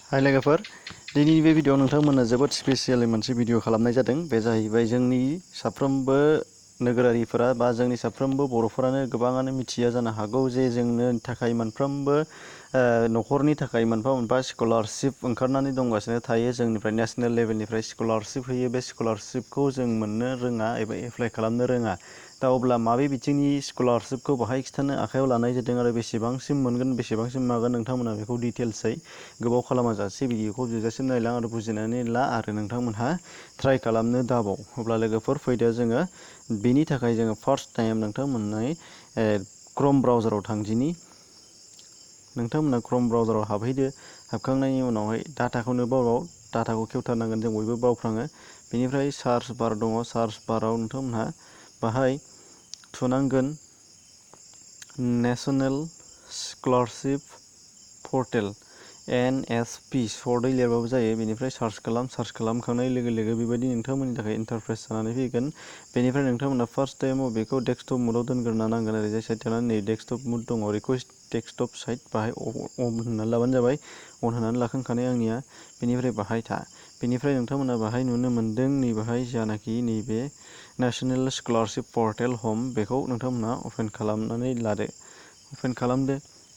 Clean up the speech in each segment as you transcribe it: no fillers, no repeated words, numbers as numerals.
हाय लोगोफोर, दिनैनि बे भिडिअ'आव नोंथांमोननो जोबोद स्पेसियेलि मोनसे भिडिअ' खालामनाय जादों। बे जाहैबाय जोंनि साफ्रोमबो नोगोरारिफोरा बा जोंनि साफ्रोमबो बर'फोरानो गोबाङानो मिथिया जानो हागौ जे जोंनो थाखाय मोनफ्रोमबो न'खरनि थाखाय मोनफा मोनफा स्कलारशिप ओंखारनानै दंगासिनो थायो। जोंनिफ्राय नेसनेल लेभेलनिफ्राय स्कलारशिप होयो। बे स्कलारशिपखौ जों मोननो रोङा एबा एप्लाइ खालामनो रोङा। दा अब्ला माबे बिथिंनि स्कलारशिपखौ बाहाय खिथानो आखायाव लानाय जादों आरो बेसेबांसिम मोनगोन बेसेबांसिम मागोन नोंथांमोना बेखौ डिटेल्सै गोबाव खालामाजासे भिडिअ'खौ जोबजासिम नायलां आरो बुजिनानै ला आरो नोंथांमोनहा ट्राइ खालामनो दाबाव। अब्ला लोगोफोर फैदो जोङो बेनि थाखाय जोङो फार्स्ट टाइम नोंथांमोननो क्रोम ब्राउजाराव थांदिनि। नोंथांमोना क्रोम ब्राउजाराव हाबहैदो। हाबखांनायनि उनावहाय डाटाखौनो डाटाखौ खेवथारनांगोन, जों बयबो बावफ्राङो। बेनिफ्राय सार्च बार दङ, सार्च बाराव नोंथांमोनहा बाहाय थुनांगोन नेसनेल स्कलारशिप पर्टेल NSP सर्टै लिरबाबो जायो। बेनिफ्राय सार्च खालामखांनाय लोगो लोगो बेबायदि नोंथांमोननि थाखाय इन्टारफेस जानानै फैगोन। बेनिफ्राय नोंथांमोना फार्स्ट टाइमाव बेखौ डेस्कटप मुडआव दोनग्रोना नांगोन। ओरैजाय साइड थानानै नै डेस्कटप मुड दङ, रिकुवेस्ट डेस्कटप साइट, बाहाय अन होनानै लाबानो जाबाय। अन होनानै लाखांखानाय आंनिया। बेनिफ्राय बाहाय था। बेनिफ्राय नोंथांमोना बाहाय नुनो मोन्दों नै बाहाय जानाखि नैबे नेसनेल स्कलारशिप पर्टेल हम, बेखौ नोंथांमोना अपेन खालामनानै लादो। अपेन खालामदो।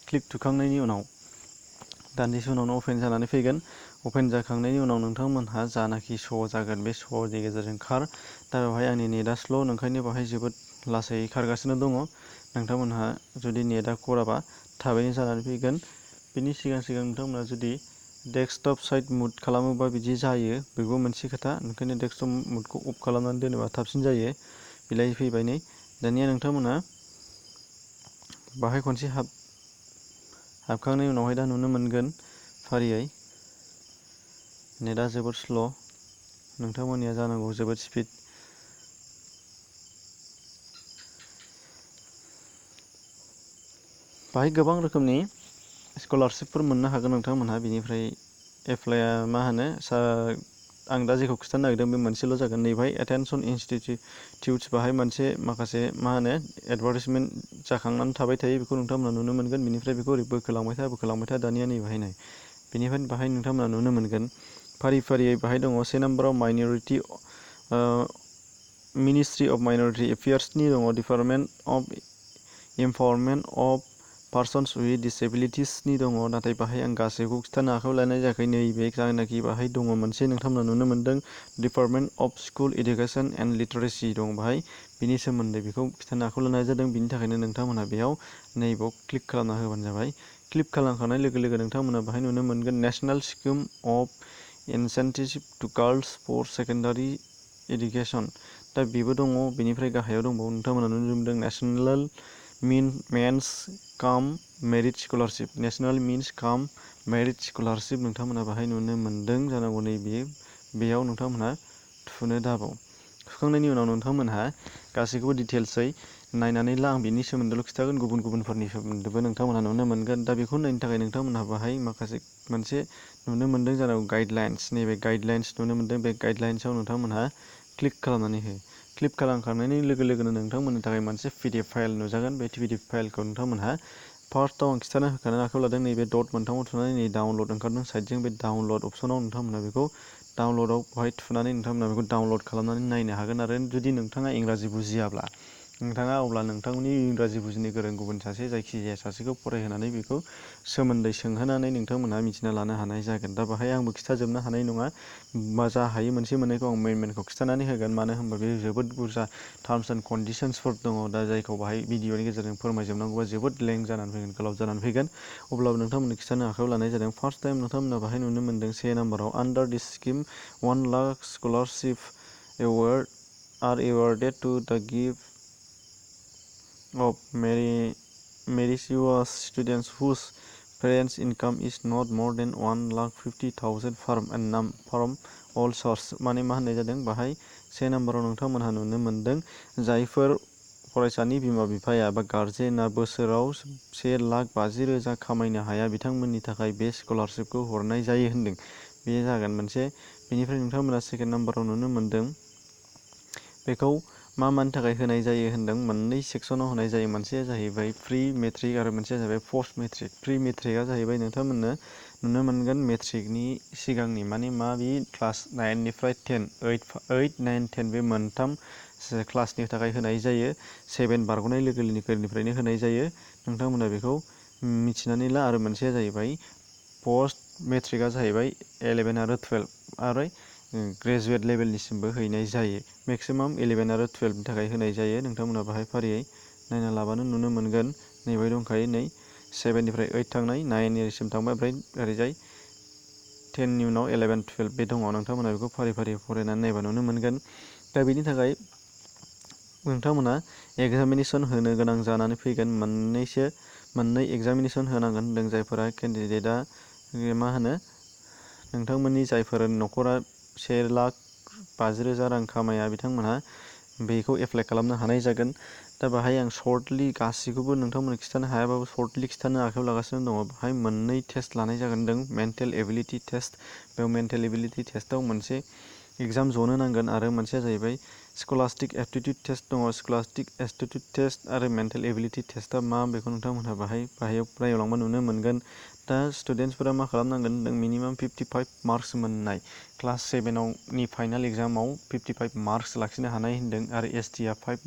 क्लिक थुखांनायनि उनाव दान्दिसे उनावनो अपेन जानानै फैगोन। अपेन जाखांनायनि उनाव नोंथांमोनहा जानाखि श' जागोन बे श'नि गेजेरजों खार। दा बेवहाय आंनि नेटआ स्ल', ओंखायनो बेवहाय जोबोद लासै खारगासिनो दङ। नोंथांमोनहा जुदि नेटआ खराबा थाबैनो जानानै फैगोन। बेनि सिगां नोंथांमोना जुदि डेस्कटप साइट मुड खालामोबा बिदि जायो, बेबो मोनसे खोथा। ओंखायनो डेस्कटप मुडखौ अफ खालामनानै दोनोबा थाबसिन जायो। बिलाइ फैबाय नै। दानिया नोंथांमोना बाहाय खनसे हाबखांनायनि उनावहाय दा नुनो मोनगोन फारियै नेटआ जोबोद स्ल'। नोंथांमोननिया जानांगौ जोबोद स्पिड। बाहाय गोबां रोखोमनि स्कलारशिपफोर मोननो हागोन नोंथांमोनहा। बिनिफ्राय एप्लाइआ मा होनो आं दा जेखौ खिथानो नागिरदों बे मोनसेल' जागोन। नैबाहाय एटेनसन इनस्टिटिउट्स बाहाय माखासे मा होनो एडभार्टाइजमेन्ट जाखांनानै थाबाय थायो, बेखौ नोंथांमोना नुनो मोनगोन। बिनिफ्राय बेखौ ओरै बोखोलांबाय था दानिया नै बाहाय नाय। बेनिफ्राय बाहाय नोंथांमोना नुनो मोनगोन फारियै बाहाय दङ। से नाम्बाराव मिनिस्ट्रि अफ माइन'रिटि एफेयार्सनि दङ, department of empowerment of persons with डिसेबिलिटिसनि दङ। नाथाय बाहाय आं गासैखौ खिथानो आखायाव लानाय जायाखै। नैबे जायनाखि बाहाय दङ मोनसे नोंथांमोना नुनो मोन्दों department of school education and literacy दं बाहाय। बिनि सोमोन्दै बेखौ खिथानो आखायाव लानाय जादों। बिनि थाखायनो नोंथांमोनहा बेयाव नैबाव क्लिक खालामना होबानो जाबाय। क्लिक खालामखांनाय लोगो लोगो नोंथांमोना बाहाय नुनो मोनगोन national scheme of incentive to girls for secondary education. दा बेबो दङ। बेनिफ्राय गाहायाव दंबावो नोंथांमोना नुनो मोनदों national means cum merit scholarship. National means cum merit scholarship नोंथांमोना बाहाय नुनो मोन्दों जानांगौ। बेयाव नोंथांमोनहा थुनो दाबाव। थुखांनायनि उनाव नोंथांमोनहा गासैखौबो डिटेल्सै नायनानै ला। आं बिनि सोमोन्दैल' खिथागोन, गुबुनफोरनि सोमोन्दैबो नोंथांमोनहा नुनो मोनगोन। दा बेखौ नायनो थाखाय नोंथांमोनहा बाहाय मोनसे नुनो मोन्दों जानांगौ गाइडलाइन्स। नैबे गाइडलाइन्स नुनो मोन्दों। बे गाइडलाइन्सआव नोंथांमोनहा क्लिक खालामनानै हो। क्लिक खालामखांनायनि लोगो लोगोनो नोंथांमोननि थाखाय मोनसे PDF फाइल नुजागोन। बे PDF फाइलखौ नोंथांमोनहा फार्स्टआव आं खिथानो होखानो आखायाव लादों। नैबे डट मोनथामाव थुनानै नै डाउनलड ओंखारदों साइडजों, बे डाउनलड अपसनाव नोंथांमोनहा बेखौ डाउनलडआव बेवहाय थुनानै नोंथांमोना बेखौ डाउनलड खालामनानै नायनो हागोन। आरो जुदि नोंथाङा इंराजि बुजियाब्ला अब्ला नोंथांनि इंराजि बुजिनो गोरों गुबुन जायखिजाया सासेखौ फरायहोनानै बेखौ सोमोन्दै सोंहोनानै नोंथांमोनहा मिथिना लानो हानाय जागोन। दा बाहाय आंबो खिथाजोबनो हानाय नङा। जा हायो मोनसे मोननैखौ आं मेनखौ खिथानानै होगोन। मानो होनबा बे जोबोद बुरजा टार्म्स एन्ड कन्डिसन्सफोर दङ। दा जायखौ बाहाय भिडिअनि गेजेरजों फोरमायजोबनांगौबा जोबोद लेंथ जानानै फैगोन, गोलाव जानानै फैगोन। अब्लाबो नोंथांमोननो खिथानो आखायाव लानाय जादों। फार्स्ट टाइम नोंथांमोना बाहाय नुनो मोन्दों 1 नाम्बाराव under this scheme 1 lakh scholarship awarded to the gift of meritorious students whose parents' income is not more than 1,50,000 from all sources। माने मा होननाय जादों बाहाय 1 नाम्बाराव नोंथांमोनहा नुनो मोन्दों जायफोर फरायसानि बिमा बिफाया बा गार्जेना बोसोराव 1,50,000 खामायनो हाया, बिथांमोननि थाखाय बे स्कलारशिपखौ हरनाय जायो होन्दों। बे जागोन मोनसे। बेनिफ्राय नोंथांमोना 2 नाम्बाराव नुनो मोन्दों बेखौ मानि थाखाय होनाय जायो होन्दों। मोननै सेक्सनाव होनाय जायो। मोनसेया जाहैबाय प्रि मेट्रिक आरो मोनसेया जाहैबाय पस्ट मेट्रिक। प्रि मेट्रिकआ जाहैबाय नोंथांमोननो नुनो मोनगोन मेट्रिकनि सिगांनि माने मा बे क्लास 9निफ्राय 10 8 9 10 बे मोनथाम क्लासनि थाखाय होनाय जायो। 7 बारग'नाय लोगोनिफ्रायनो होनाय जायो। नोंथांमोना बेखौ मिथिनानै ला। आरो मोनसेया जाहैबाय पस्ट मेट्रिकआ जाहैबाय 11 आरो 12 आरो ग्रेजुवेट लेभेलनिसिमबो हैनाय जायो। मेक्सिमाम 11 आरो 12नि थाखाय होनाय जायो। नोंथांमोना बाहाय फारियै नायना लाबानो नुनो मोनगोन। नैबे दंखायो नै 7निफ्राय 8 थांनाय 9सिम थांबाय ओमफ्राय ओरैजाय 10नि उनाव 11 12 बे दङ। नोंथांमोना बेखौ फारि फारि फरायनानै नायबा नुनो मोनगोन। दा बेनि थाखाय नोंथांमोना एगजामिनेसन होनो गोनां जानानै फैगोन। मोननै एगजामिनेसन होनांगोन होनदों जायफोरा केन्डिडेटआ मा होनो नोंथांमोननि जायफोर न'खरा 1,50,000 रां खामाया बिथांमोनहा बेखौ एप्लाइ खालामनो हानाय जागोन। दा बाहाय आं सर्टलि गासैखौबो नोंथांमोननो खिन्थानो हायाबाबो सर्टलि खिन्थानो आखायाव लागासिनो दङ। बाहाय मोननै टेस्ट लानाय जागोन होनदों। मेन्टेल एबिलिटि टेस्ट, बेयाव मेन्टेल एबिलिटि टेस्टआव मोनसे एग्जाम जनो नांगोन आरो मोनसेया जाहैबाय स्कलास्टिक एप्टिटिउड टेस्ट दङ। स्कलास्टिक एप्टिटिउड टेस्ट आरो मेन्टेल एबिलिटि टेस्टआ मा बेखौ नोंथांमोनहा बाहायाव नायलांबा नुनो मोनगोन। दा स्टुडेन्टसफोरा मा खालामनांगोन होनदों मिनिमाम 55 मार्क्स मोननाय क्लास 7नि फाइनाल एग्जामाव 55 मार्क्स लाखिनो हानाय होनदों। आरो एसटिआ 5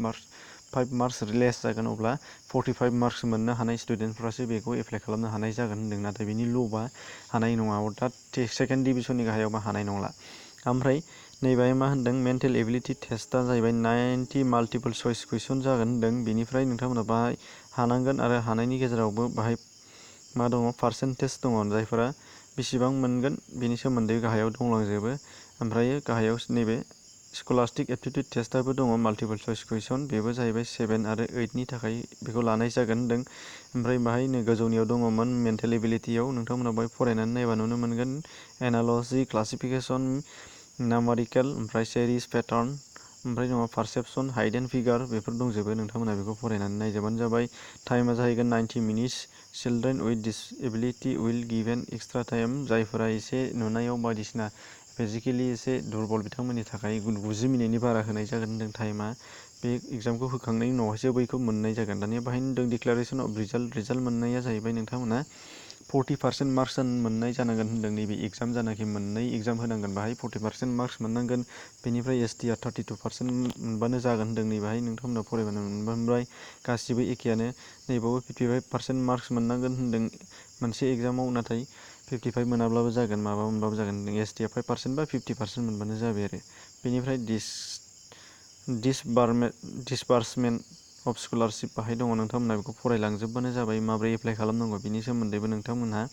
मार्क्स लेस जागोन अब्ला 45 मार्क्स मोननो हानाय स्टुडेन्टफ्रासो बेखौ एप्लाइ खालामनो हानाय जागोन होनदों। नाथाय बिनि ल'बा हानाय नङा। अर्थात सेकेन्ड डिभिजननि गाहायावबा हानाय नंला। ओमफ्राय नैबे मा होनदों मेन्टेल एबिलिटि टेस्टआ जाहैबाय 90 माल्टिपल चइस कुइसन जागोन होनदों। बेनिफ्राय नोंथांमोना बाहाय हानांगोन आरो हानायनि गेजेरावबो बाहाय मा दङ पार्सेन्टेज दङ। जायफोरा बेसेबां मोनगोन बेनि सोमोन्दै गाहायाव दंलांजोबो। ओमफ्राय गाहायाव नैबे स्कलास्टिक एप्टिटिउड टेस्टआबो दङ माल्टिपल चइस कुइसन। बेबो जाहैबाय 7 आरो 8नि थाखाय बेखौ लानाय जागोन होनदों। ओमफ्राय बाहाय गोजौनियाव दङमोन मेन्टेल एबिलिटियाव नोंथांमोना बाहाय फरायनानै नायबा नुनो मोनगोन। एनाल'जि, क्लासिफिकेसन, नाम्बारिकेल, ओमफ्राय सेरिस, पेटार्न, ओमफ्राय दङ पारसेपसन, हाइड एन्ड फिगार बेफोर दंजोबो। नोंथांमोना बेखौ फरायनानै नायजोबानो जाबाय। टाइमा जाहैगोन 90 minutes. Children with disability will given extra time. जायफोरा एसे नुनायाव बायदिसिना फिजिकेलि एसे दुरबल बिथांमोननि थाखाय 90 मिनिटनि बारा होनाय जागोन होनदों टाइमा। बे एग्जामखौ होखांनायनि उनावहायसो बैखौ मोननाय जागोन। दानिया बाहाय होनदों डिक्लारेसन अफ रिजाल्ट मोननाया जाहैबाय नोंथांमोना 40% मार्क्स मोननाय जानांगोन होनदों। नैबे एग्जाम जानाखि मोननै एग्जाम होनांगोन बाहाय 40% मार्क्स मोननांगोन। बेनिफ्राय एसटिआ 32% मोनबानो जागोन होनदों। नैबाहाय नोंथांमोना फरायबानो मोनबाय। गासिबो एखेयानो। नैबावबो 55% मार्क्स मोननांगोन होनदों मोनसे एग्जामाव। नाथाय 55 मोनाब्लाबो जागोन माबा मोनबाबो जागोन होनदों। एसटिआ 5% बा 50% मोनबानो जाबाय आरो। बेनिफ्राय डिसबार्समेन्ट अफ स्कलारशिप बाहाय दङ। नोंथांमोनहा बेखौ फरायलांजोबबानो जाबाय। माबोरै एप्लाइ खालामनांगौ बिनि सोमोन्दैबो नोंथांमोनहा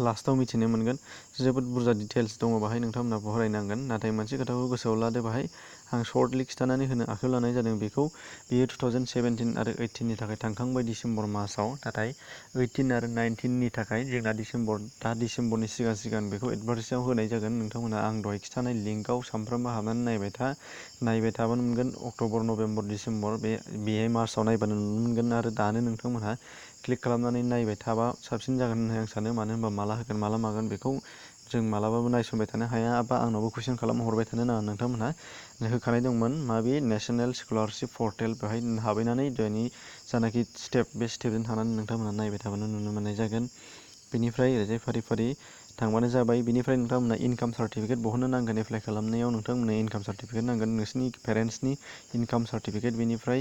लास्टाव मिथिनो मोनगोन। जोबोद बुरजा डिटेल्स दङ बाहाय नोंथांमोनहा फरायनांगोन। नाथाय मोनसे खोथाखौ गोसोआव लादो बाहाय आं सर्टलि खिन्थानानै होनो आखायाव लानाय जादों। बेयो 2017 आरो 18नि थाखाय थांखांबाय डिसेम्बर मासाव। नाथाय 18 आरो 19नि थाखाय जोंना डिसेम्बरनि सिगां बेखौ एडभार्टाइजआव होनाय जागोन। नोंथांमोना आं दहाय खिन्थानाय लिंकआव सानफ्रामबो हाबनानै नायबाय थाबानो मोनगोन। अक्ट'बर, नभेम्बर, डिसेम्बर बेहाय मार्चआव नायबानो नुनो मोनगोन। आरो दानो नोंथांमोनहा क्लिक खालामनानै नायबाय थाबा साबसिन जागोन होननानै आं सानो। मानो होनबा माला होगोन माला मागोन बेखौ जों मालाबाबो नायसनबाय थानो हाया बा आंनावबो कुइसन खालाम हरबाय थानो नाङा। नोंथांमोनहा होखानाय दंमोन माबे नेसनेल स्कलारशिप पर्टेल बेवहाय हाबैनानै दानि जानाखि स्टेप बे स्टेपजों थांनानै नोंथांमोनहा नायबाय थाबानो नुनो मोननाय जागोन। बेनिफ्राय ओरैजाय फारि फारि थांबानो जाबाय। बेनिफ्राय नोंथांमोना इनकाम सार्टिफिकेट बहननो नांगोन। एप्लाइ खालामनायाव नोंथांमोना इनकाम सार्टिफिकेट नांगोन। नोंसिनि पेरेन्टसनि इनकाम सार्टिफिकेट। बेनिफ्राय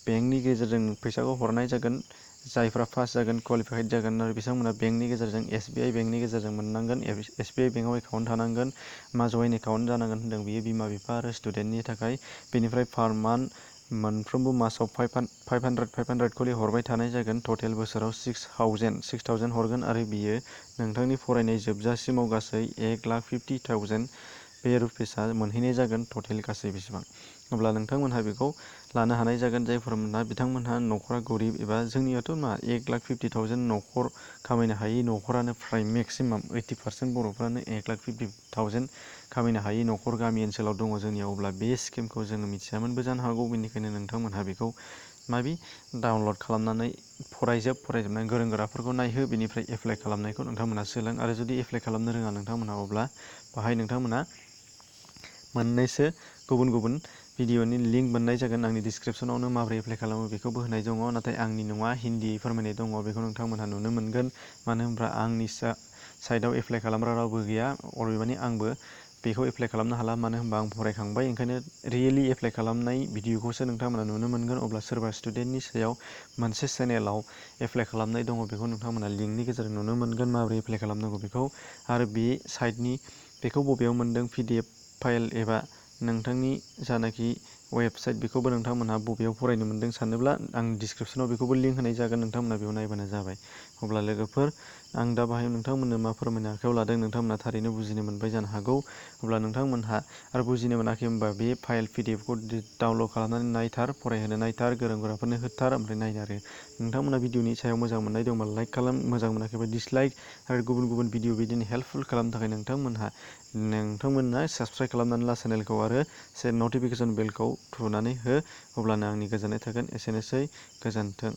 बेंकनि गेजेरजों फैसाखौ हरनाय जागोन। जायफ्रा पास जागोन क्वालिफाइड जागोन आरो बिथांमोना बेंकनि गेजेरजों SBI बेंकनि गेजेरजों मोननांगोन। SBI बेंकआव एकाउन्ट थानांगोन। मा जयेन्ट एकाउन्ट जानांगोन होनदों। बियो बिमा बिफा आरो स्टुडेन्टनि थाखाय। बेनिफ्राय पार मान्थ मोनफ्रोमबो मासाव 500 खरि हरबाय थानाय जागोन। टटेल बोसोराव 6,000 हरगोन आरो बियो नोंथांनि फरायनाय जोबजासिमाव गासै 1,50,000 बे रुपिसआ मोनहैनाय जागोन। टटेल गासै बेसेबां अब्ला नोंथांमोनहा बेखौ लानो हानाय जागोन। बिथांमोनहा न'खरा गरिब एबा जोंनियाथ' मा 1,50,000 न'खर खामायनो हायै न'खरानो फ्राय मेक्सिमाम 80% बर'फ्रानो 1,50,000 खामायनो हायै न'खर गामि ओनसोलाव दङ जोंनियाव। अब्ला बे स्किमखौ जोङो मिथियामोनबो जानो हागौ। बेनिखायनो नोंथांमोनहा बेखौ डाउनलड खालामनानै फरायजोबनानै गोरों गोराफोरखौ नायहो। बेनिफ्राय एप्लाइ खालामनायखौ नोंथांमोनहा सोलों। आरो जुदि एप्लाइ खालामनो रोङा नोंथांमोनहा अब्ला बाहाय नोंथांमोना मोननैसो गुबुन भिडिअनि लिंक मोननाय जागोन। आंनि डिसक्रिपसनावनो माबोरै एप्लाइ खालामो बेखौबो होनाय दङ। नाथाय आंनि नङा हिन्दीयै फोरमायनाय दङ। बेखौ नोंथांमोनहा नुनो मोनगोन। मानो होनब्ला आंनि साइटआव एप्लाइ खालामग्रा रावबो गैया, अदेबानि आंबो बेखौ एप्लाइ खालामनो हाला, मानो होनबा आं फरायखांबाय। ओंखायनो रियेलि एप्लाइ खालामनाय भिडिअखौसो नोंथांमोना नुनो मोनगोन। अब्ला सोरबा स्टुडेन्टनि सायाव मोनसे चेनेलाव एप्लाइ खालामनाय दङ, बेखौ नोंथांमोना लिंकनि गेजेरजों नुनो मोनगोन माबोरै एप्लाइ खालामनांगौ बेखौ। आरो बे साइटनि बेखौ बबेयाव मोनदों PDF फाइल एबा नोंथांनि जानाखि वेबसाइट बेखौबो नोंथांमोनहा बबेयाव फरायनो मोनदों सानोब्ला आं डिसक्रिपसनाव बेखौबो लिंक होनाय जागोन, नोंथांमोना बेयाव नायबानो जाबाय। अब्ला लोगोफोर, आं दा बाहाय नोंथांमोननो मा फोरमायनो आखायाव लादों नोंथांमोना थारैनो बुजिनो मोनबाय जानो हागौ। अब्ला नोंथांमोनहा आरो बुजिनो मोनाखै होनबा बे फाइल PDFखौ डाउनलड खालामनानै नायथार, फरायहोनो नायथार, गोरों गोराफोरनो होथार, ओमफ्राय नायनो आरो नोंथांमोना भिडिअनि सायाव मोजां मोननाय दंबा लाइक खालाम, मोजां मोनाखैबा डिसलाइक, आरो गुबुन गुबुन भिडिअ बिदिनो हेल्पफुल खालामनो थाखाय नोंथांमोना साबस्क्राइब खालामनानै ला चेनेलखौ, आरो नटिफिकेसन बेलखौ थुनानै हो। अब्लानो आंनि गोजोननाय थागोन। एसेनोसै, गोजोन्थों।